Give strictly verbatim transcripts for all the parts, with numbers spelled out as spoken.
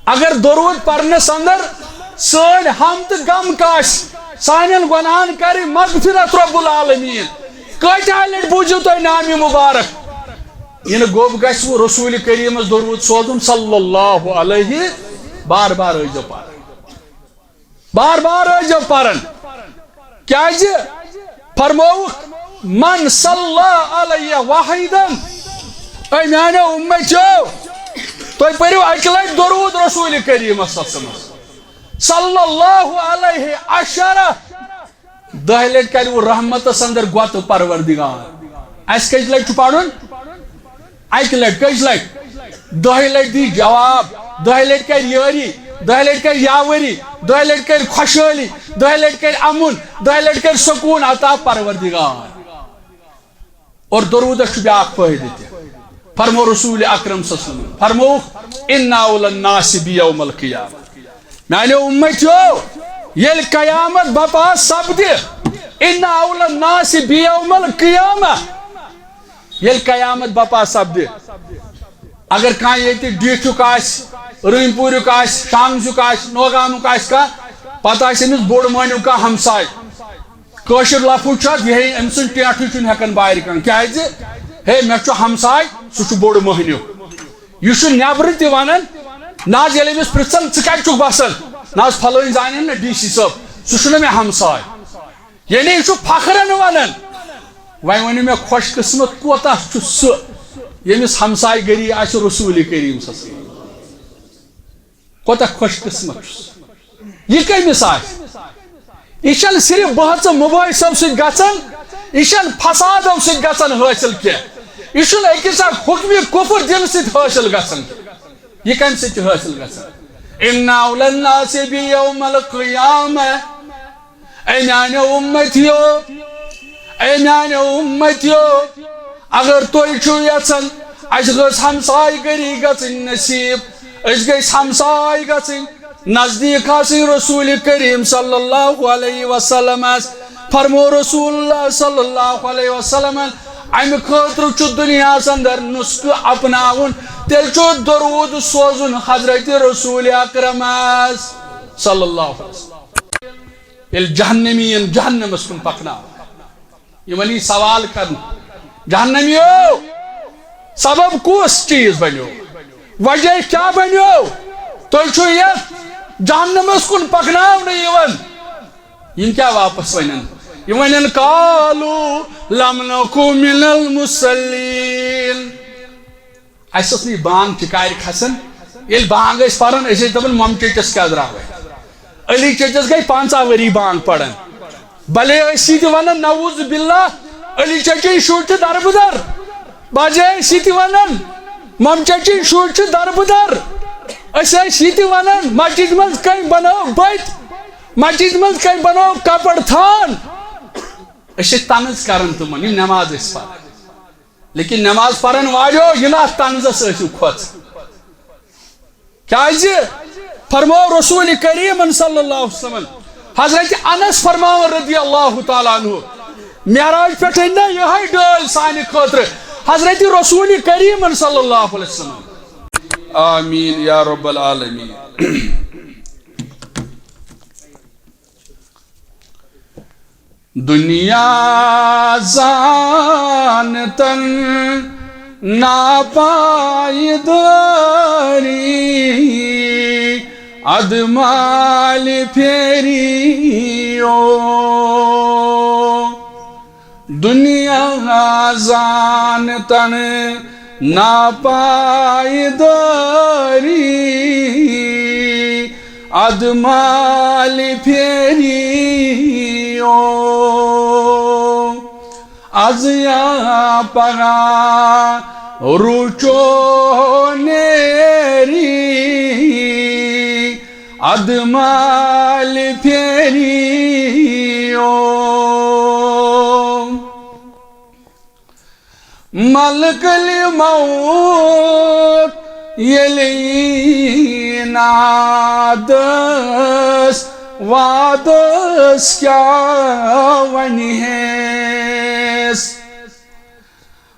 اگر درود پرنس اندر سٲنۍ ہم تہٕ غم کاسہِ، سانٮ۪ن گۄناہن کرِ مغفرت رب العالمین۔ کۭتیاہ لٹہِ بوٗزِو تُہۍ نامِ مبارک؟ یِنہٕ گوٚب گژھِ وۄنۍ رسول کریمس درود سوزُن صلی اللہ علیہ، بار بار ٲسۍزیو پران۔ بار بار ٲسۍزیو پران۔ کیازِ؟ فرمووُکھ، "من صلی علیہ واحدن"، اے میانیو امتیو، تُہۍ پٔرِو اکہِ لٹہِ درود رسول کریمس صلی اللہ علیہ وسلم۔ صلی اللہ علیہ عشرہ، دَہہِ لٹہِ کرِ وۄنۍ رحمتس اندر گۄتہٕ پروردگار۔ اسہِ کٔژِ لٹہِ چھُ پرُن؟ اکہِ لٹہِ، کٔژِ لٹہِ؟ دَہہِ لٹہِ دی جواب، دَہہِ لٹہِ کرِ یٲری، دَہہِ لٹہِ کرِ یاوری، دَہہِ لٹہِ کرِ خۄشحٲلی، دَہہِ لٹہِ کرِ امن، دَہہِ لٹہِ کرِ سکون عطا پروردگار۔ اور درودس چھُ بیاکھ فٲیدٕ تہِ۔ فرمو رسول اکرم صلی اللہ علیہ وسلم، فرمووُکھ، "ان اولى الناس بي يوم القيامة"۔ میانیو امتیو، ییٚلہِ قیامت بپا سپدِ، "ان اولى الناس بي يوم القيامة"، ییٚلہِ قیامت بپا سپدِ، اگر کانٛہہ ییٚتہِ ڈیٖٹھیُک آسہِ، رٔنۍ پوٗریُک آسہِ، شانٛگزیُک آسہِ، نوگامُک آسہِ کانٛہہ، پتہٕ آسہِ أمِس بوٚڑ مٲنِو کانٛہہ ہمساے۔ کٲشُر لفظ چھُ اَتھ یِہے، أمۍ سُنٛد ٹیٹھٕے چھُنہٕ ہٮ۪کان بارِ کانٛہہ۔ کیٛازِ؟ ہے، مےٚ چھُ ہمساے، سُہ چھُ بوٚڑ مٔہنیُو۔ یہِ چھُ نٮ۪برٕ تہِ وَنان، نہ حظ، ییٚلہِ أمِس پرٛژھان، "ژٕ کَتہِ چھُکھ بَسان؟" نہ حظ، پھلٲنۍ زانن نہٕ ڈی سی صٲب، سُہ چھُنہٕ مےٚ ہمساے۔ یعنی یہِ چھُ فخرن وَنان۔ وۄنۍ ؤنِو مےٚ، خۄش قٕسمت کوٗتاہ چھُ سُہ، ییٚمِس ہمساے گٔری آسہِ رسول کریم صلی اللہ علیہ وسلم۔ کوتاہ خۄش قٕسمت چھُ سُہ۔ یہِ کٔمِس آسہِ؟ یہِ چھَنہٕ صرف بحث مباحثو سۭتۍ گژھان، یہِ چھَنہٕ فسادو سۭتۍ گژھان حٲصِل کینٛہہ، یہِ چھُنہٕ أکِس اکھ حکمِ کفر دِنہٕ سۭتۍ حٲصِل گژھان۔ یہِ کَمہِ سۭتۍ چھُ حٲصِل گژھان؟ ان اولى الناس بي يوم القيامة۔ اے میانیو امتیو، اے میانیو امتیو، اگر تُہۍ چھِو یژھان اسہِ گٔژھ ہمساے گٔری گژھٕنۍ نصیب، أسۍ گٔژھۍ ہمساے گژھٕنۍ، نزدیٖک آسٕنۍ رسول کریم صلی اللہ علیہ وسلمس، فرمو رسول اللہ صلی اللہ علیہ وسلمن، امہِ خٲطرٕ چھُ دُنیاہس اندر نسخہٕ اپناوُن، تیٚلہِ چھُ درود سوزُن حضرت رسول اکرمس صلی اللہ علیہ وسلم۔ ییٚلہِ جہنمی یِن جہنمس کُن پکناونہٕ، یِمن یی سوال کرنہٕ، "جہنمیو، سبب کُس چیٖز بنیو؟ وجہ کیٛاہ بنیو؟ تُہۍ چھِو یتھ جہنمس کُن پکناونہٕ یِوان۔" یِم کیٛاہ واپس ونن؟ یِم ونن، "قالوا لم نكن من المصلين۔" اسہِ ٲس نہٕ یہِ بانگ چکارِ کھسان۔ ییٚلہِ بانگ ٲسۍ پران، أسۍ ٲسۍ دپان، "مۄمہٕ چچس کیٛاہ درٛاو اَتہِ؟" علی چچس گٔے پنٛژاہ ؤری بانگ پران۔ بلے ٲسۍ یہِ تہِ ونان، نعوذ باللہ، علی چچٕنۍ شُرۍ چھِ دربٕدر۔ بجے ٲسۍ یہِ تہِ ونان، "مۄمہٕ چچٕنۍ شُرۍ چھِ دربٕدر۔" أسۍ ٲسۍ یہِ تہِ ونان، "مسجد منٛز کٔمۍ بنٲو بٔتۍ؟ مسجد منٛز کٔمۍ بنٲو کپر تھان؟" أسۍ ٲسۍ طنز کران تِمن، یِم نماز ٲسۍ پران۔ لیکن نماز پرن والیو، یہِ نہٕ اتھ طنزس ٲسِو کھوژان۔ کیازِ؟ فرموو رسول کریمن صلی اللہ علیہ وسلم، حضرت انس فرماوان رضی اللہ تعالیٰ عنہ، معراج پٮ۪ٹھ أنۍ نہ یِہے ڈٲلۍ سانہِ خٲطرٕ حضرت رسول کریمن صلی اللہ علیہ وسلم۔ آمین یا رب العالمین۔ دنیا زانتن ناپائیداری، ادمال پھیریو۔ دنیا زانتن ناپائیداری، ادمال پھیریو۔ از یا پگاہ روچو نیری، ادمال پھیریو۔ ملک الموت ییٚلہِ یی نادس، وادس کیٛاہ ونہِ ہیس؟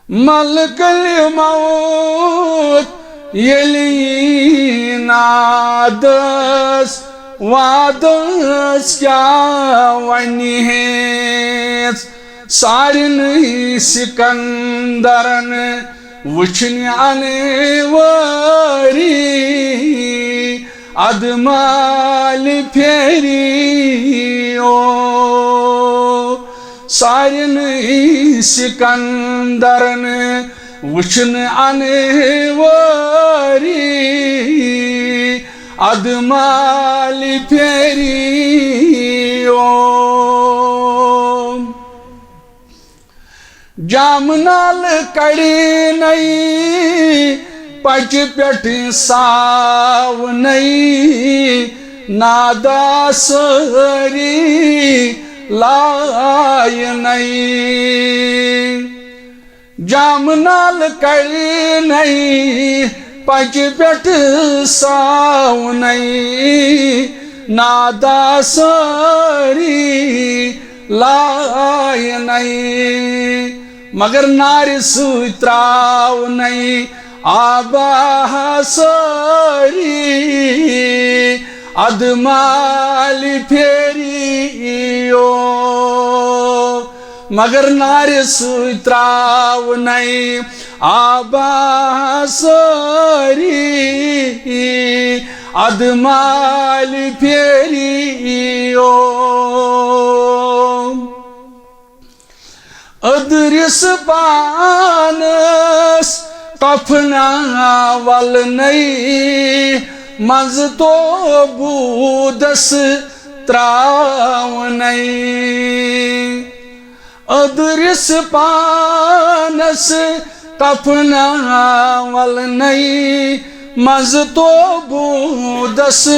ملک الموت ییٚلہِ یی نادس، وعدس، وعدس کیٛاہ ونہِ ہیژ، سارنٕے سکندرن وٕچھنہِ انوٲری، ادٕ مالہِ پھیری او۔ سارنٕے سکندرن وٕچھنہِ انوٲری، ادٕ مالہِ پھیری او۔ جامہٕ نالہٕ کڑنَے، پچہِ پٮ۪ٹھ ساونَے، نادا سٲری لاینَے۔ جامہٕ نالہٕ کڑنَے، پچہِ پٮ۪ٹھ ساونَے، نادا سٲری لاینَے، مگر نارِ سۭتۍ تراونَے آبا سٲری، ادٕ مالہِ پھیری او۔ مگر نارِ سۭتۍ تراونَے آبا سٲری، ادٕ مالہِ پھیری او۔ ادرس پانس کفنہ ولنَے، منٛزٕ توبوٗدس تراونَے۔ ادرس پانس کفنہ ولنَے، منٛزٕ توبوٗدس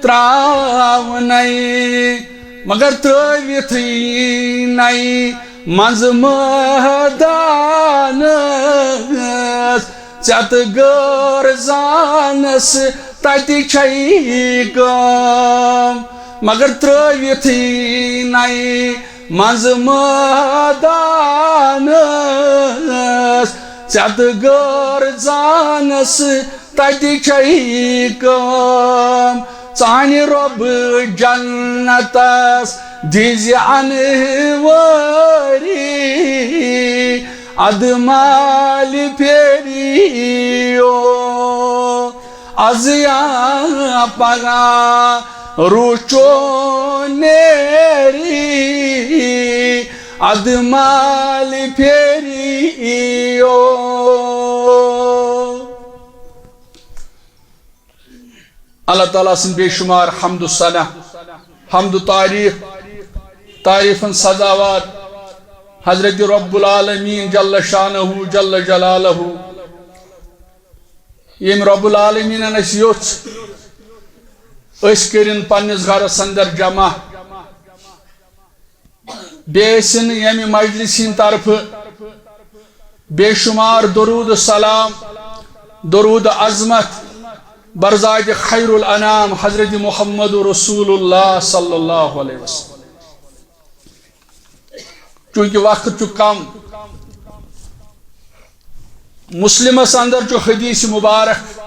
تراونَے، مگر ترٲوِتھ یی نَے منٛزٕ مٲدانس، ژےٚ تہٕ غٲر زانس تتہِ چھے کٲم۔ مگر ترٲوِتھ یی نَے منٛزٕ مٲدانس، ژےٚ تہٕ غٲر زانس تتہِ چھے کٲم۔ ژانہِ رۄب جنتس دِزِ انوٲری، ادٕ مالہِ پھیری او۔ از یا پگاہ روچو نیری، ادٕ مالہِ پھیری او۔ اللہ تعالیٰ سٕنٛد بے شمار حمد و ثنا، حمد و تعریف، تعریفن سزاوار حضرت رب العالمین جل شانہ جل جلالہ، ییٚمۍ رب العالمینن اسہِ یوٚژھ أسۍ کٔرِن پننِس گرس اندر جمع۔ بیٚیہِ ٲسِن ییٚمہِ مجلس ہٕنٛدِ طرفہٕ بے شمار درود و سلام، درود عظمت برذات خیر الانام حضرت محمد رسول اللہ صلی اللہ علیہ وسلم۔ چونکہ وقت چھُ کم، مسلمس اندر چھُ حدیث مبارک،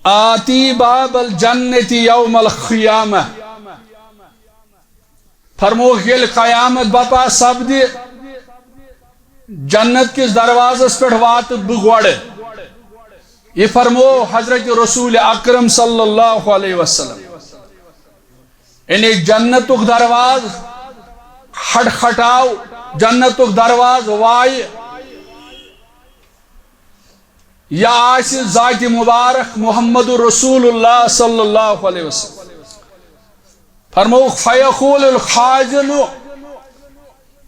آتی باب الجنت یوم القیامہ، فرمووُکھ، ییٚلہِ قیامت بپا سپدِ، جنت کِس دروازس پٮ۪ٹھ واتہٕ بہٕ گۄڈٕ۔ یہِ فرموو حضرت رسول اکرم صلی اللہ علیہ وسلم۔ یعنی جنتُک دروازٕ کھٹکھٹاو، جنتُک دروازٕ وایہِ۔ یا آسہِ ذاتِ مبارک محمد رسول اللہ صلی اللہ علیہ وسلم۔ فرمووُکھ، فیقول الخازن،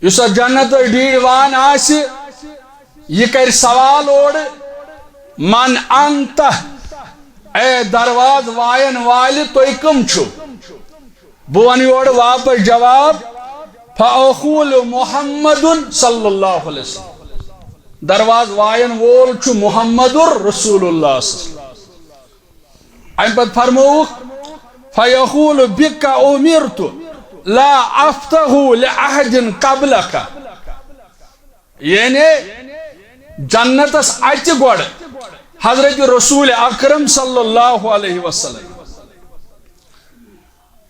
یُس اتھ جنتس ڈیٖڈ وان آسہِ، یہِ کرِ سوال اورٕ، من انت، اے دروازٕ واین والہِ، تُہۍ کٕم چھِو؟ بہٕ وَنہٕ یورٕ واپس جواب، فأقول محمد صلی اللہ علیہ وسلم۔ دروازٕ واین وول چھُ محمد رسول اللہ صلی اللہ علیہ وسلم۔ اَمہِ پتہٕ فرمووُکھ، فیقول بک امرت لا افتح لأحد قبلک۔ یعنی جنتس اژِ گۄڈٕ حضرت رسول اکرم صلی اللہ علیہ وسلم،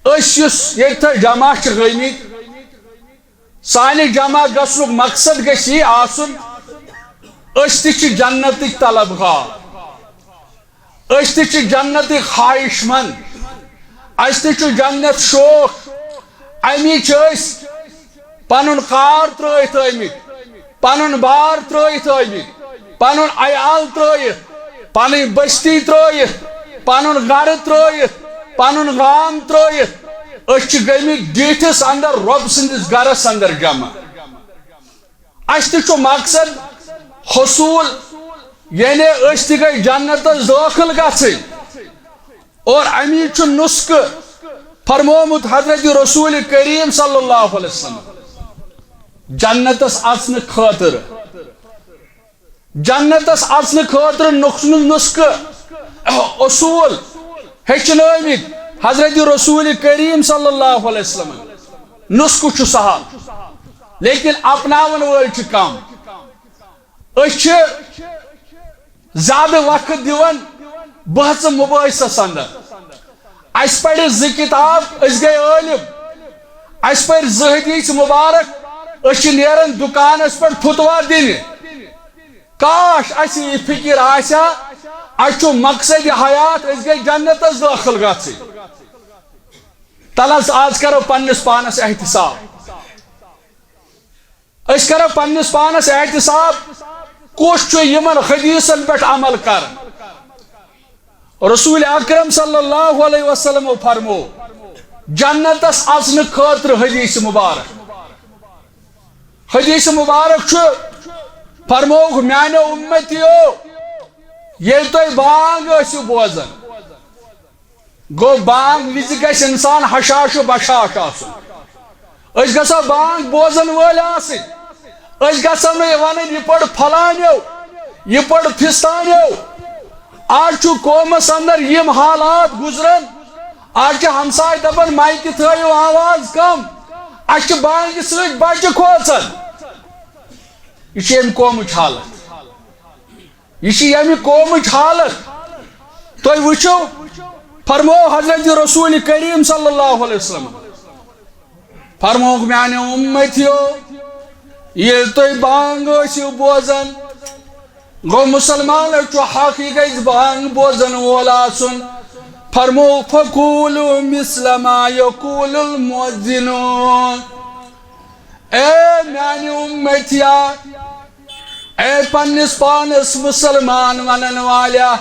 أسۍ یُس ییٚتہِ جمع چھِ گٔمٕتۍ، سانہِ جمع گژھنُک مقصد گژھِ یہِ آسُن، أسۍ تہِ چھِ جنتٕکۍ طلب گار، أسۍ تہِ چھِ جنتٕکۍ خواہش مند، اَسہِ تہِ چھُ جنت شوق۔ اَمی چھِ أسۍ پنُن کار ترٲوِتھ آمٕتۍ، پنُن بار ترٲوِتھ آمٕتۍ، پنُن عیال ترٲوِتھ، پنٕنۍ بستی ترٲوِتھ، پنُن گرٕ ترٲوِتھ، پنُن گام ترٲوِتھ۔ أسۍ چھِ گٔمٕتۍ ڈیٖٹھِس اندر، رۄب سٕنٛدِس گرس اندر جمع۔ اَسہِ تہِ چھُ مقصد حصوٗل، یعنی أسۍ تہِ گٔے جنتس دٲخل گژھٕنۍ۔ اور اَمی چھُ نسخہٕ فرمومُت حضرت رسول کریم صلی اللہ علیہ وسلم جنتس اژنہٕ خٲطرٕ۔ جنتس اژنہٕ خٲطرٕ نُخ-، نسخہٕ، اصوٗل ہیٚچھنٲومٕتۍ حضرت رسول کریم صلی اللہ علیہ وسلم۔ نسخہٕ چھُ سہل، لیکن اپناون وٲلۍ چھِ کم۔ أسۍ چھِ زیادٕ وقت دِوان بحث مباحثس اندر۔ اَسہِ پرِ زٕ کتاب، أسۍ گٔے عٲلم۔ اَسہِ پرِ زٕ حدیث مبارک، أسۍ چھِ نیران دُکانس پٮ۪ٹھ فتوا دِنہِ۔ کاش، اَسہِ یہِ فکر آسہِ ہا، اَسہِ چھُ مقصد حیات، أسۍ گٔے جنتس دٲخل گژھٕنۍ۔ تلہٕ حظ، آز کرو پننِس پانس احتساب۔ أسۍ کرو پننِس پانس احتساب، کُس چھُ یِمن حدیثن پٮ۪ٹھ عمل کران؟ رسول اکرم صلی اللہ علیہ وسلم فرمو، جنتس اژنہٕ خٲطرٕ حدیث مبارک۔ حدیث مبارک چھُ، فرمووُکھ، میانیو امتیو، ییٚلہِ تُہۍ بانگ ٲسِو بوزان، گوٚو، بانگ وِزِ گژھِ انسان ہشاش و بشاش آسُن۔ أسۍ گژھو بانگ بوزن وٲلۍ آسٕنۍ۔ أسۍ گژھو نہٕ یہِ ونٕنۍ، یہِ پٔر فلانیو، یہِ پٔر فستانیو۔ آز چھُ قومس اندر یِم حالات گُزران، آز چھِ ہمساے دپان، مایکہِ تھٲیِو آواز کم، اسہِ چھِ بانگہِ سۭتۍ بچہِ کھوژان۔ یہِ چھِ ییٚمہِ قومٕچ حالت۔ یہِ چھِ ییٚمہِ قومٕچ حالت۔ تُہۍ وٕچھِو، فرموو حضرت رسول کریم صلی اللہ علیہ وسلم، فرمووُکھ، میانیو امتیو، ییٚلہِ تُہۍ بانگ ٲسِو بوزان، گوٚو، مسلمانس چھُ حق، یہِ گژھِ بانگ بوزن وول آسُن۔ فرموو، فقولوا مثل ما یقول المؤذن۔ اے میانہِ امتیا، اے پننِس پانس مسلمان ونن والیا،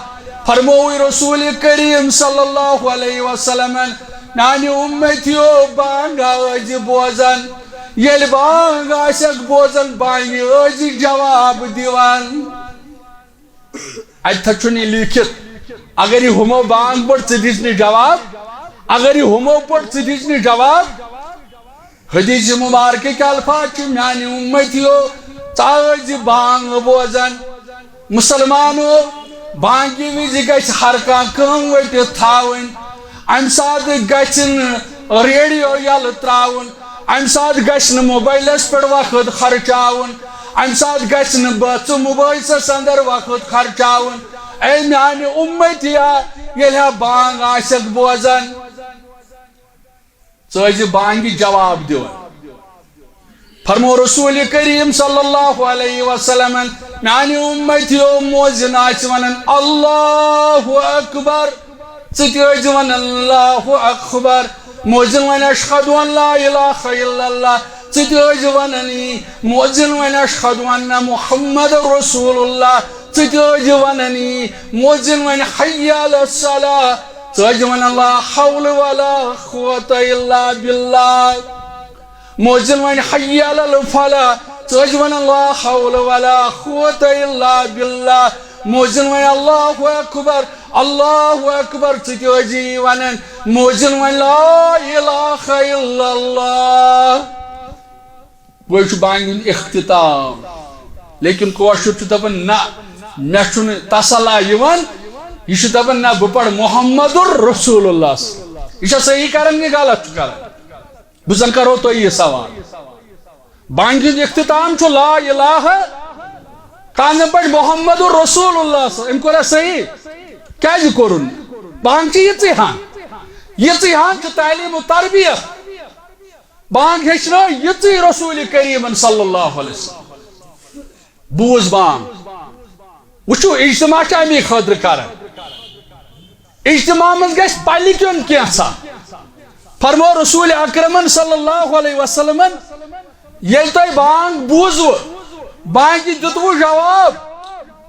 فرمووُے رسول کریم صلی اللہ علیہ وسلمن، میانہِ امتیو، بانگ ٲسۍ زِ بوزان، ییٚلہِ بانگ آسٮ۪کھ بوزان، بانگہِ ٲسۍ زِ جواب دِوان۔ اتہِ تھا چھُنہٕ یہِ لیٖکھِتھ، اگر یہِ ہُمو بانگ پٔر، ژٕ دِس نہٕ جواب، اگر یہِ ہُمو پٔر، ژٕ دِس نہٕ جواب۔ حدیث مبارکٕکۍ الفاظ چھِ، میانہِ امتیو، ژٕ ٲسۍ زِ بانگ بوزان۔ مسلمانو، بانگہِ وِزِ گژھِ ہر کانٛہہ کٲم ؤٹِتھ تھاوٕنۍ۔ امہِ ساتہٕ گژھِ نہٕ ریڈیو یلہٕ ترٛاوُن، امہِ ساتہٕ گژھِ نہٕ موبایلس پٮ۪ٹھ وقت خرچاوُن، امہِ ساتہٕ گژھِ نہٕ بٲژٕ مُبٲحثس اندر وقت خرچاوُن۔ اے میانہِ امتیا، ییٚلہِ ہا بانگ آسٮ۪کھ بوزان، ژٕ ٲسۍ زِ بانگہِ جواب دِوان۔ فرمو رسول کریم صلی اللہ علیہ وسلمن، میانہِ امتیو، مؤذن آسہِ ونان، اللہ اکبر، ژٕ تہِ ٲسۍ زِ ونان، اللہ اکبر۔ مؤذن ونہِ، اشہد ان لا الہ الا اللہ، ژٕ تہِ ٲسۍ زِ ونان یی۔ مؤذن ونہِ، اشہد ان محمد رسول اللہ، ژٕ تہِ ٲسۍ زِ ونان یی۔ مؤذن ونہِ، حی علی الصلاۃ، ژٕ ٲسۍ زِ ونان، لا حول ولا قوۃ الا باللہ۔ مؤذن ونہِ، حی علی الفلاح، ژٕ ٲسۍ زِ ونان، لا حول ولا قوۃ الا باللہ۔ مؤذن ونہِ، اللہ اکبر، اللہ اکبر، ژٕ تہِ ٲسۍ زِ یی ونان۔ مؤذن ونہِ، لا الہ الا اللہ۔ وۄنۍ چھُ بانگہِ ہُنٛد اختتام۔ لیکن کٲشُر چھُ دَپان، نہ، مےٚ چھُنہٕ تسلا یِوان۔ یہِ چھُ دَپان، نہ، بہٕ پَرٕ محمد رسول اللہ۔ یہِ چھا صحیح کران کِنہٕ غلط چھُ کران؟ بہٕ زَن کرو تۄہہِ یہِ سوال۔ بانگہِ ہُنٛد اختتام چھُ لا الہ۔ کانٛہہ زن پٲٹھۍ محمد رسول اللہ صٲب، أمۍ کوٚرا صحیح؟ کیٛازِ کوٚرُن؟ بانگ چھِ یِژٕے ہن، یِژٕے ہن چھِ تعلیٖم و تربیت۔ بانگ ہیٚچھنٲو یِژٕے رسول کریٖمن صلی اللہ علیہ وسلم۔ بوٗز بانگ۔ وٕچھِو، اجتماع چھِ اَمی خٲطرٕ کران۔ اجتماع منٛز گژھِ پلہِ کیُن کینٛژھا۔ فرمو رسول اکرمن صلی اللہ علیہ وسلمن، ییٚلہِ تۄہہِ بانگ بوٗزوٕ، بانگہِ دیُتوٕ جواب،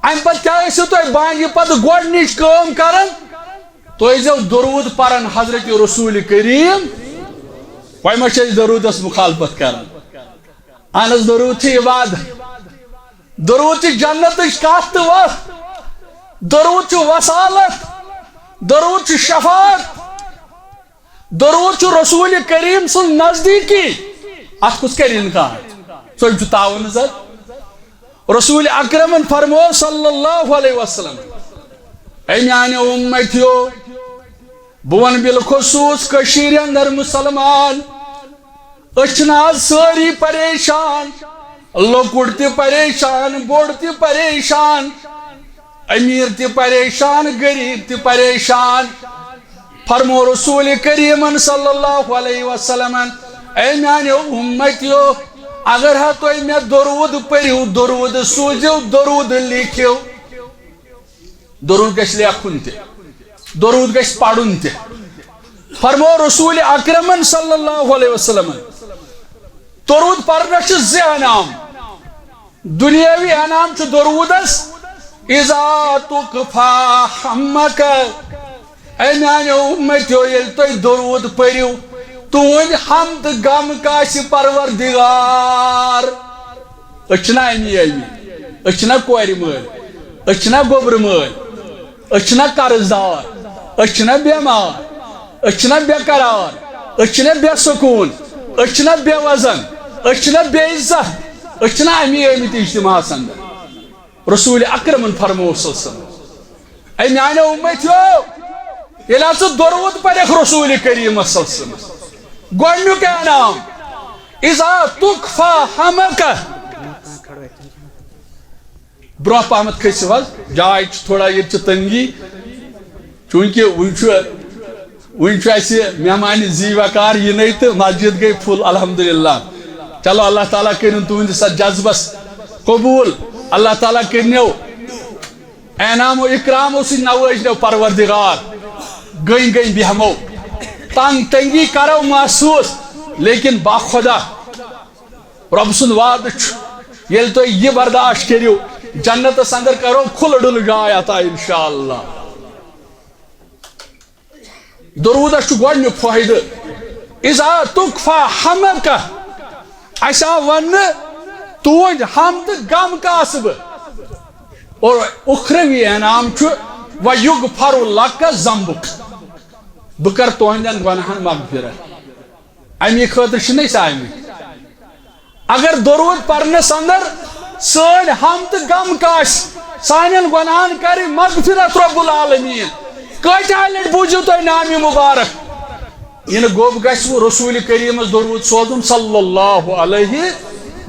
امہِ پتہٕ کیٛاہ ٲسِو تُہۍ بانگہِ پتہٕ گۄڈٕنِچ کٲم کران؟ تُہۍ ٲسۍزیو درود پران حضرت رسول کریم۔ وۄنۍ ما چھِ أسۍ درودس مخالفت کران؟ اہن حظ، درود چھِ عبادت۔ درود چھِ جنتٕچ کتھ تہٕ وتھ۔ درود چھُ وسالت۔ درود چھُ شفاعت۔ درود چھُ رسول کریم سٕنٛز نزدیٖکی۔ اتھ کُس کرِ انکار؟ ژٕ چھُ تعاون زد۔ رسول اکرمن فرمو صلی اللہ علیہ وسلم، اے میانیو امتیو، بہٕ ونہٕ بالخصوص کٔشیٖرِ اندر مسلمان، أسۍ چھِنہٕ آز سٲری پریشان، لۄکُٹ تہِ پریشان، بوٚڑ تہِ پریشان، امیر تہِ پریشان، غریب تہِ پریشان۔ فرمو رسول کریمن صلی اللہ علیہ وسلمن، اے میانیو امتیو، اگر ہا تُہۍ مےٚ درود پٔرِو، درود سوٗزِو، درود لیکھِو، درود گژھِ لیکھُن تہِ، درود گژھِ پرُن تہِ۔ فرمو رسول اکرمن صلی اللہ علیہ وسلمن، درود پرنس چھِ زٕ انعام۔ دنیاوی انعام چھُ درودس، اذا تکفی حمک، اے میانیو امتیو، ییٚلہِ تُہۍ درود پٔرِو، تُہنٛدۍ ہم تہٕ غم کاسہِ پروردگار۔ أسۍ چھِنہ امی امی، أسۍ چھِنہ کورِ مٲلۍ، أسۍ چھِنہ گوٚبرٕ مٲلۍ، أسۍ چھِنہ قرض دار، أسۍ چھِنہ بٮ۪مار، أسۍ چھِنہ بے قرار، أسۍ چھِنہ بے سکوٗن، أسۍ چھِنہ بے وزن، أسۍ چھِنہ بے عزت، أسۍ چھِنہ امی آمٕتۍ اجتماعس اندر۔ رسول اکرمن فرموو صلی اللہ علیہ وسلم، اے میانیو امتیو، ییٚلہِ ہسا درود پرکھ رسول کریم صلی اللہ علیہ وسلم، گۄڈنیُک انعام، اذا تکفی حمک، برونٛہہ پہمتھ کھٔسِو حظ، جاے چھِ تھوڑا، ییٚتہِ چھِ تنگی، چوٗنٛکہِ وٕنہِ چھُ، وٕنہِ چھُ اَسہِ مہمان زی وقار یِنَے تہٕ مسجد گٔے full، الحمدللہ۔ چلو، اللہ تعالیٰ کٔرِن تُہٕنٛدِس اَتھ جذبس قبوٗل، اللہ تعالیٰ کٔرِنو انعام و اکرامو سۭتۍ نوٲزِنو پروردگار۔ گٔنۍ گٔنۍ بیٚہمو، تنگ تنگی کرو محسوٗس، لیکن باخدا رۄب سُنٛد وعدٕ چھُ، ییٚلہِ تُہۍ یہِ برداشت کٔرِو، جنتس اندر کرو کھُلہٕ ڈُلہٕ جاے عطا انشاءاللہ۔ درودس چھُ گۄڈٕنیُک فٲیدٕ، اذا تکفی حمک، اسہِ آو وننہٕ تُہنٛدۍ ہم تہٕ غم کاسہٕ بہٕ۔ اور اخروی انعام چھُ، و یغفر لک ذنبک، بہٕ کرٕ تُہنٛدٮ۪ن گۄناہن مغفرت۔ امی خٲطرٕ چھِنہٕ أسۍ آمٕتۍ۔ اگر درود پرنس اندر سٲنۍ ہم تہٕ غم کاسہِ، سانٮ۪ن گۄناہن کرِ مغفرت رب العالمین، کۭتیاہ لٹہِ بوٗزِو تُہۍ نامِ مبارک؟ یِنہٕ گوٚب گژھِ وۄنۍ رسول کریمس درود سوزُن صلی اللہ علیہ،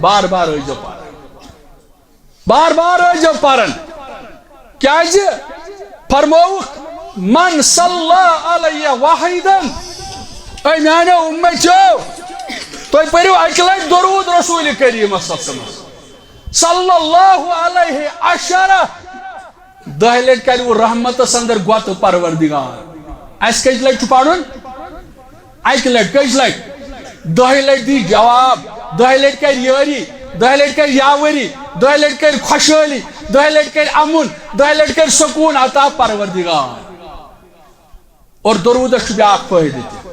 بار بار ٲسۍزیو پران۔ بار بار ٲسۍزیو پران۔ کیازِ؟ فرمووُکھ، من صلی علیہ واحدن، اے میانیو امتیو، تُہۍ پٔرِو اکہِ لٹہِ درود رسول کریمس صلی اللہ علیہ وسلم۔ صلی اللہ علیہ عشرہ، دَہہِ لٹہِ کرِ وۄنۍ رحمتس اندر گۄتہٕ پروردگار۔ اسہِ کٔژِ لٹہِ چھُ پرُن؟ اکہِ لٹہِ، کٔژِ لٹہِ؟ دَہہِ لٹہِ دی جواب، دَہہِ لٹہِ کرِ یٲری، دَہہِ لٹہِ کرِ یاوری، دَہہِ لٹہِ کرِ خۄشحٲلی، دَہہِ لٹہِ کرِ امُن، دَہہِ لٹہِ کرِ سکوٗن عطا پروردگار۔ اور درودس چھُ بیاکھ فٲیدٕ تہِ۔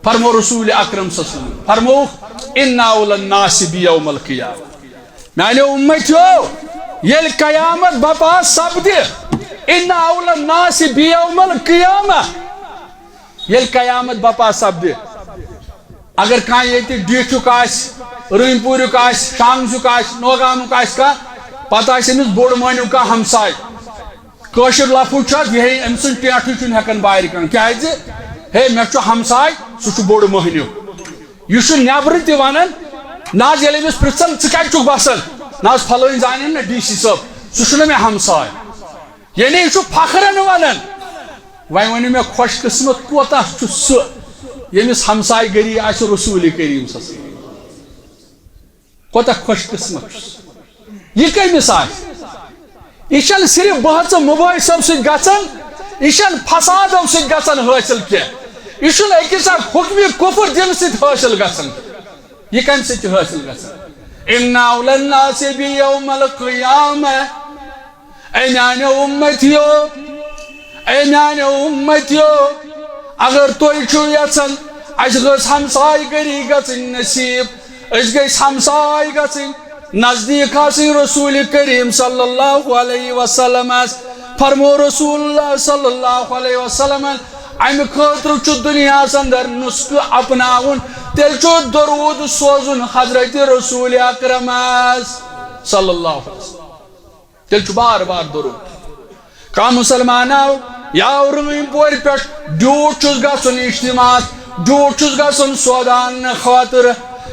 فرمو رسول اکرم صلی اللہ علیہ وسلم، فرمووُکھ، ان اول الناس بی یوم القیامہ۔ میانیو امتیو، ییٚلہِ قیامت بپا سپدِ، ان اول الناس بی یوم القیامہ، ییٚلہِ قیامت بپا سپدِ، اگر کانٛہہ ییٚتہِ ڈیٖٹھیُک آسہِ، رٔنۍ پوٗریُک آسہِ، شامزیُک آسہِ، نوگامُک آسہِ کانٛہہ، پتہٕ آسہِ أمِس بوٚڑ مٲنِو کانٛہہ ہمساے، کٲشُر لفظ چھُ اَتھ، یِہے أمۍ سُنٛد ٹیٹھٕے چھُنہٕ ہٮ۪کان بارِ کانٛہہ، کیٛازِ؟ ہے، مےٚ چھُ ہمساے، سُہ چھُ بوٚڑ مٔہنیُو۔ یہِ چھُ نٮ۪برٕ تہِ وَنان، نہ حظ، ییٚلہِ أمِس پرٛژھان، "ژٕ کَتہِ چھُکھ بَسان؟" نہ حظ، پھلٲنۍ زانن نہ ڈی سی صٲب، سُہ چھُنہٕ مےٚ ہمساے۔ یعنی یہِ چھُ فخرن ونان۔ وۄنۍ ؤنِو مےٚ، خۄش قسمت کوتاہ چھُ سُہ، ییٚمِس ہمسایہِ گٔری آسہِ رسول کریم صلی اللہ علیہ وسلم۔ کوتاہ خۄش قسمت چھُ سُہ۔ یہِ کٔمِس آسہِ؟ یہِ چھَنہٕ صرف بحث و مباحثو سۭتۍ گژھان، یہِ چھَنہٕ فسادو سۭتۍ گژھان حٲصِل کینٛہہ۔ یہِ چھُنہٕ أکِس اکھ حکمِ کفر دِنہٕ سۭتۍ حٲصِل گژھان۔ یہِ کَمہِ سۭتۍ چھُ حٲصِل گژھان؟ ان اولی الناس بی یوم القیامہ۔ اے میانیو امتیو، اے میانیو امتیو، اگر تُہۍ چھِو یژھان اسہِ گٔژھ ہمسایہِ گٔری گژھٕنۍ نصیب، أسۍ گٔژھۍ ہمسایہِ گژھٕنۍ، نزدیٖک آسٕنۍ رسول کریم صلی اللہ علیہ وسلمس، فرمو رسول اللہ صلی اللہ علیہ وسلمن، امہِ خٲطرٕ چھُ دُنیاہس اندر نسخہٕ اپناوُن، تیٚلہِ چھُ درود سوزُن حضرت رسول اکرمس صلی اللہ علیہ وسلم۔ تیٚلہِ چھُ بار بار درود۔ کانٛہہ مسلمان آو، یا رٲنۍ پورِ پٮ۪ٹھ ڈیوٗٹھ چھُس گژھُن اجتماعس، ڈیوٗٹھ چھُس گژھُن سودا اننہٕ خٲطرٕ۔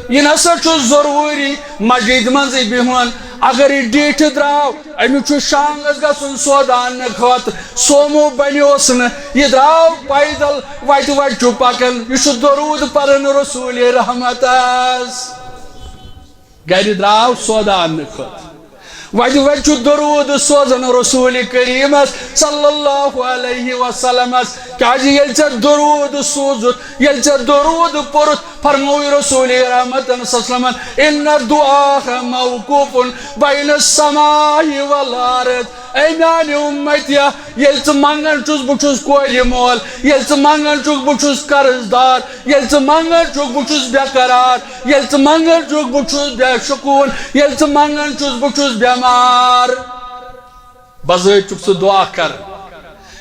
یہِ نسا چھُ ضروٗری مسجد منٛزٕے بِہُن۔ اگر یہِ ڈیٖٹھِ درٛاو، أمِس چھُ شانٛگس گژھُن سودا اننہٕ خٲطرٕ، سومو بنیوس نہٕ، یہِ درٛاو پیدل، وتہِ وتہِ چھُ پکان، یہِ چھُ درود پران رسول رحمتس۔ گرِ درٛاو سودا اننہٕ خٲطرٕ۔ وتہِ وتہِ چھُ درود سوزان رسول کریمس صلی اللہ علیہ وسلمس۔ کیازِ ییٚلہِ ژےٚ درود سوٗزُتھ، ییٚلہِ ژےٚ درود پوٚرُتھ، فرمووُے رسول رحمتن صلی اللہ علیہ وسلمن، ان الدعاء موقوف بین السماء والارض۔ اے میانہِ امتیا، ییٚلہِ ژٕ منگان چھُس، بہٕ چھُس کورِ مول، ییٚلہِ ژٕ منگان چھُکھ، بہٕ چھُس قرض دار، ییٚلہِ ژٕ منگان چھُکھ، بہٕ چھُس بے قرار، ییٚلہِ ژٕ منگان چھُکھ، بہٕ چھُس بے سکوٗن، ییٚلہِ ژٕ منگان چھُس، بہٕ چھُس بٮ۪مار۔ بظٲہِر چھُکھ ژٕ دعا کران،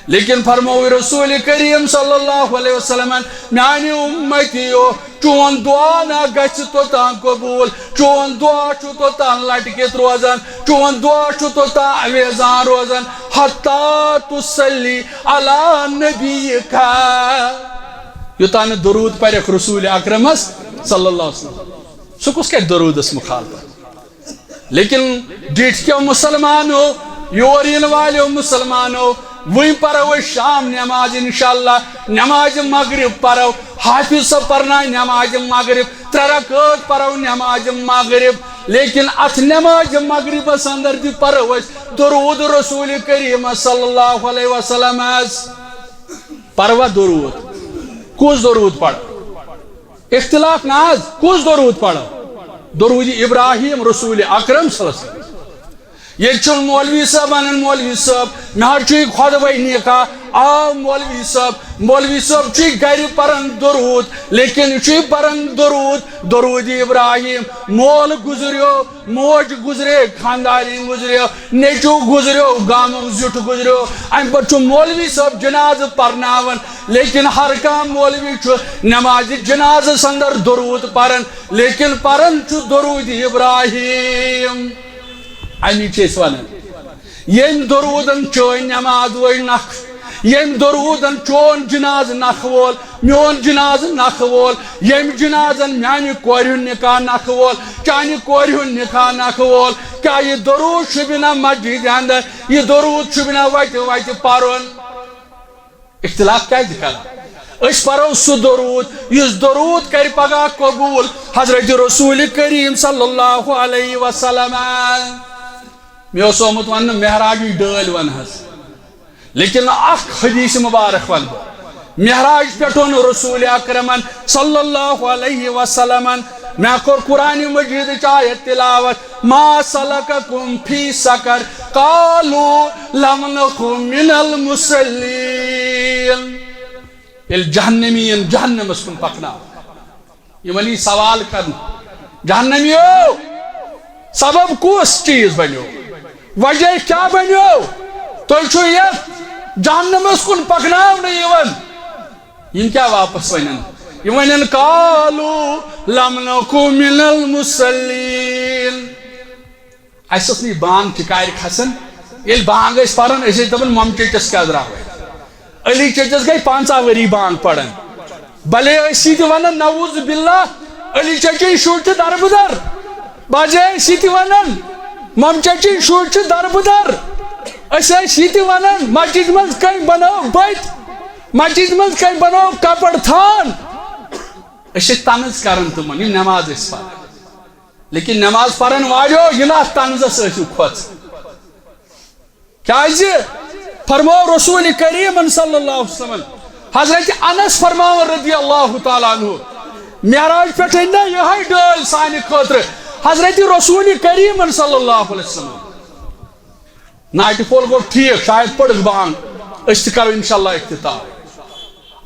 لیکن فرمووُے رسول کریم صلی اللہ علیہ وسلمن، میانہِ امتیو، چون دعا نہ گژھِ توٚتام قبوٗل، چون دعا چھُ توٚتام لٹکِتھ روزان، چون دعا چھُ توٚتام اویزان روزان، حتی تصلی علی نبیک، یوٚتام نہٕ درود پرکھ رسول اکرمس صلی اللہ علیہ وسلم۔ سُہ کُس کرِ درودس مخالفت؟ لیکن ڈیٹھ کیو مسلمانو، یور یِنہٕ والیو مسلمانو، وۄنۍ پرو أسۍ شام نماز انشاءاللہ، نماز مغرب پرو، حافظ صٲب پرناوِ نماز مغرب، ترٛےٚ رکعت پرو نماز مغرب، لیکن اتھ نماز مغربس اندر تہِ پرو أسۍ درود رسول کریم صلی اللہ علیہ وسلمس۔ پروا درود؟ کُس درود پرو؟ اختلاف نہ حظ، کُس درود پرو؟ درود ابراہیم رسول اکرم صلی اللہ علیہ وسلم۔ ییٚتہِ چھُنہٕ مولوی صٲب ونان، مولوی صٲب، مےٚ حظ چھُ یہِ خۄدوے نکاح۔ آ مولوی صٲب، مولوی صٲب چھُ گرِ پران درود، لیکن یہِ چھُ پران درود، درود ابراہیم، مول گُزریو، موج گُزرے، خاندارین گُزریو، نیٚچو گُزریو، گامُک زیُٹھ گُزریو، امہِ پتہٕ چھُ مولوی صٲب جنازٕ پرناوان، لیکن ہر کانٛہہ مولوی چھُ نمازِ جنازس اندر درود پران، لیکن پران چھُ درود ابراہیم۔ امی چھِ أسۍ ونان، ییٚمۍ درودن چٲنۍ نماز وٲے نکھ، ییٚمۍ درودن چون جنازٕ نکھ وول، میون جنازٕ نکھ وول، ییٚمۍ جنازن میانہِ کورِ ہُنٛد نکاح نکھ وول، چانہِ کورِ ہُنٛد نکاح نکھ وول، کیٛاہ یہِ درود چھُ بنا مسجد اندر، یہِ درود چھُ بنا وتہِ وتہِ پرُن؟ اختلاف کیازِ کران؟ أسۍ پرو سُہ درود یُس درود کرِ پگاہ قبول حضرت رسول کریم صلی اللہ علیہ وسلم۔ مےٚ اوس آمُت وننہٕ معراجٕچ ڈٲلۍ ون حظ، لیکن اکھ حدیث مبارک ونہٕ بہٕ۔ معراج پٮ۪ٹھ اوٚن رسول اکرمن صلی اللہ علیہ وسلمن، مےٚ کوٚر قرآن مجیدٕچ آیت تلاوت، ما سلککم فی سقر؟ قالوا لم نک من المصلین۔ ییٚلہِ جہنمی یِن جہنمس کُن پکناو، یِمن یی سوال کرنہٕ، جہنمیو، سبب کُس چیٖز بنیو؟ وجہ کیٛاہ بنیو؟ تُہۍ چھِو یتھ جہنمس کُن پکناونہٕ یِوان۔ یِم کیٛاہ واپس ونن؟ یِم ونن، قالوا لم نک من المصلین۔ اسہِ ٲس نہٕ یہِ بانگ چکارِ کھسان۔ ییٚلہِ بانگ ٲسۍ پران، أسۍ ٲسۍ دپان، مۄمہٕ چیچس کیٛاہ درٛاو اتہِ؟ علی چیچس گٔے پنژاہ ؤری بانگ پران۔ بلے ٲسۍ یہِ تہِ ونان، نعوذ باللہ، علی چیچٕنۍ شُرۍ چھِ دربٕدر۔ بجے ٲسۍ یہِ تہِ ونان۔ ممچچی شُرۍ چھِ دربٕدر۔ أسۍ ٲسۍ یہِ تہِ ونان، مسجد منٛز کٔمۍ بنٲو بٔتۍ، مسجد منٛز کٔمۍ بنٲو کپر تھان۔ أسۍ ٲسۍ طنز کران تِمن، یِم نماز ٲسۍ پران۔ لیکن نماز پرن والیو، یہِ نہٕ اتھ طنزس ٲسِو کھوژان۔ کیازِ؟ فرموو رسول کریمن صلی اللہ علیہ وسلم، حضرت انس فرماوان رضی اللہ تعالیٰ عنہ، معراج پٮ۪ٹھ أنۍ نہ یِہے ڈٲلۍ سانہِ خٲطرٕ حضرت رسول کریمن صلی اللہ علیہ وسلم۔ ناٹہِ پھول گوٚو ٹھیٖک، شاید پٔرٕکھ بانگ، أسۍ تہِ کرو انشاءاللہ افتتاح۔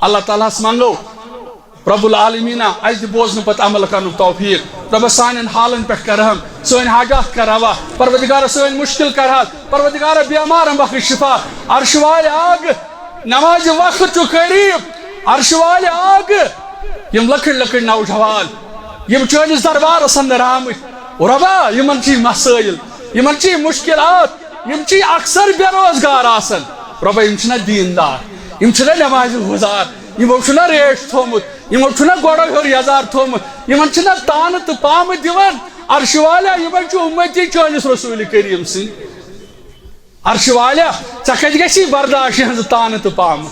اللہ تعالیٰ ہس منگو رب العالمیٖنہ اَسہِ دِ بوزنہٕ پتہٕ عمل کرنُک توفیٖق۔ رۄبہ سانٮ۪ن حالن پٮ۪ٹھ کر رحم، سٲنۍ حاجات کر روا۔ پروردگارہ سٲنۍ مُشکل کر حل۔ پروردگارہ بیمارن بخش شفا۔ عرشہِ والہِ آگ، نمازِ وقت چھُ قریب۔ عرشہِ والہِ آگ، یِم لۄکٕٹۍ لۄکٕٹۍ نوجوان، یِم چٲنِس دربارس اندر آمٕتۍ، رۄبا یِمن چھِ مسٲیل، یِمن چھِ مُشکلات، یِم چھِ اکثر بے روزگار آسان۔ رۄبا یِم چھِنہ دیٖندار، یِم چھِنہ نمازِ گُزار، یِمو چھُنہ ریش تھوٚومُت، یِمو چھُنہ گۄڈٕ ہیوٚر یزار تھوٚومُت، یِمن چھِنہ تانہٕ تہٕ پامہٕ دِوان۔ عرشہِ والیا، یِمے چھِ اُمتی چٲنِس رسول کریم سٕنٛدۍ۔ عرشہِ والیا، ژےٚ کتہِ گژھی برداش یِہنٛز تانہٕ تہٕ پامہٕ؟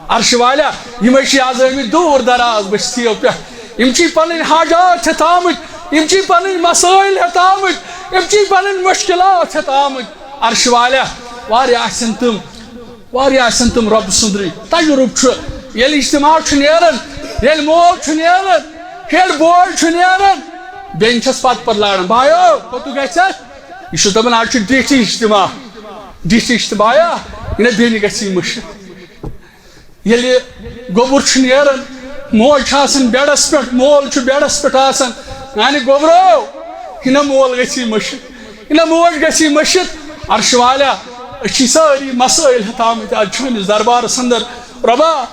عرشہِ والیا، یِمے چھِ از آمٕتۍ دوٗر دراز بٔستِیو پٮ۪ٹھ، یِم چھِ پنٕنۍ حاجات ہٮ۪تھ آمٕتۍ، یِم چھِ پنٕنۍ مسٲیل ہٮ۪تھ آمٕتۍ، یِم چھِ پنٕنۍ مُشکلات ہٮ۪تھ آمٕتۍ۔ عرشہِ والیا، واریاہ آسن تِم، واریاہ آسن تِم رۄب سُنٛدرٕے۔ تجرُبہٕ چھُ، ییٚلہِ اجتماع چھُ نیران، ییٚلہِ مول چھُ نیران، ییٚلہِ بوے چھُ نیران، بیٚنہِ چھَس پتہٕ پتہٕ لاران، بایو، کوٚتُ گژھکھ؟ یہِ چھُ دَپان، آز چھُ ڈِٹھ اجتماع، ڈِٹھ اجتماع، یا یہِ نہ بیٚنہِ گژھِ یہِ مٔشِتھ۔ ییٚلہِ گوٚبُر چھُ نیران، موج چھِ آسان بیڈس پٮ۪ٹھ، مول چھُ بیڈس پٮ۪ٹھ آسان، میانہِ گوٚبرو، یہِ نہ مول گژھِ یہِ مٔشِتھ، یہِ نہ موج گژھِ یہِ مٔشِتھ۔ عرشہِ والیا، أسۍ چھِ سٲری مسٲیل ہٮ۪تھ آمٕتۍ آز چٲنِس دربارس اندر۔ رۄبا،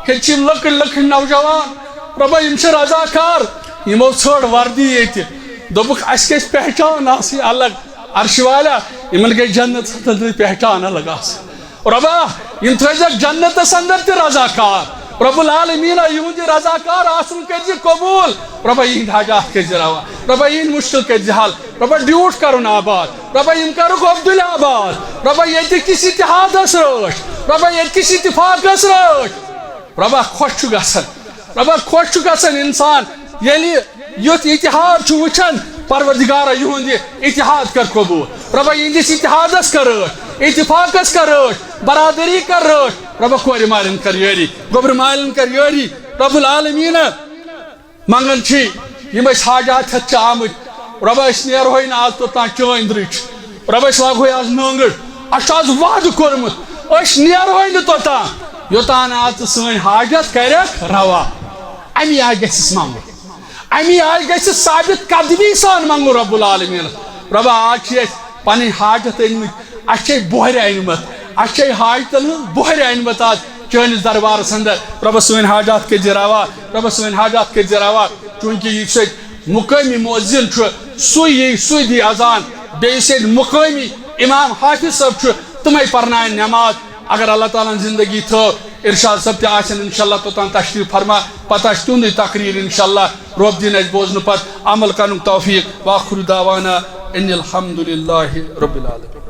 ییٚتہِ چھِ یِم لۄکٕٹۍ لۄکٕٹۍ نوجوان، رۄبا، یِم چھِ رضاکار، یِمو ژھٲر وردی ییٚتہِ، دوٚپُکھ، اَسہِ گژھِ پہچان آسٕنۍ الگ۔ عرشہِ والیا، یِمن گژھِ جنتس اندر پہچان الگ آسٕنۍ۔ رۄبا، یِم تھٲیزٮ۪کھ جنتس اندر تہِ رضاکار۔ رب العالمیٖن، یِہُنٛد یہِ رضاکار آسُن کٔرزِ قبوٗل۔ رۄبا، یِہِنٛدۍ حاجات کٔرزِ روا۔ رۄبا، یِہِنٛدۍ مُشکل کٔرزِ حل۔ رۄبا، ڈیوٗٹھ کرُن آباد۔ رۄبا، یِم کرُکھ عبدُل آباد۔ رۄبا، ییٚتہِ کِس اتحادس رٲچھ۔ رۄبا، ییٚتہِ کِس اتفاقس رٲچھ۔ رۄبا، خۄش چھُ گژھان۔ رۄبا، خۄش چھُ گژھان انسان، ییٚلہِ یُتھ اتحاد چھُ وٕچھان، پروردگارا، یِہُنٛد یہِ اتحاد کر قبوٗل۔ رۄبا، یِہنٛدِس اتحادس کر رٲچھ، اتفاقس کر رٲچھ، برادری کر رٲچھ۔ رۄبا، کورِ مالٮ۪ن کر یٲری، گوٚبرِ مالٮ۪ن کر یٲری۔ رب العالمیٖن، منگان چھِ، یِم أسۍ حاجات ہٮ۪تھ چھِ آمٕتۍ، رۄبا، أسۍ نیرہوے نہٕ آز توٚتام چٲنۍ دٔرٕچ۔ رۄبا، أسۍ لاگہوے آز نٲنٛگٕر۔ اَسہِ چھُ آز وعدٕ کوٚرمُت، أسۍ نیرہوے نہٕ توٚتام، یوٚتام نہٕ آز ژٕ سٲنۍ حاجت کرکھ روا۔ اَمی آیہِ گژھِ اَسہِ منٛگُن۔ اَمی آیہِ گژھِ ثابت قدمی سان منٛگُن رب العالمیٖنَس۔ رۄبا، آز چھِ اَسہِ پنٕنۍ حاجت أنۍ مٕتۍ، اَسہِ چھے بۄہرِ أنۍ مٕژ، اَسہِ چھے حاجتن ہٕنٛز بۄہرِ أنۍ مٕژ آز چٲنِس دربارس اندر۔ رۄبا، سٲنۍ حاجات کٔرۍ زِ روا، رۄبا، سٲنۍ حاجات کٔرۍ زِ روا۔ چوٗنٛکہِ یُس ییٚتہِ مُقٲمی مُؤذِن چھُ، سُے یی، سُہ دی اذان۔ بیٚیہِ یُس ییٚتہِ مُقٲمی امام حافظ صٲب چھُ، تِمے پرناون نماز۔ اگر اللہ تعالیٰ ہن زندگی تھٲو، ارشاد صٲب تہِ آسن انشاءاللہ توٚتام تشریف فرما، پتہٕ آسہِ تِہُنٛدُے تقریر انشاءاللہ۔ رۄب دِن اَسہِ بوزنہٕ پتہٕ عمل کرنُک توفیق۔ وآخر دعوانا ان الحمد للہ رب العالمین۔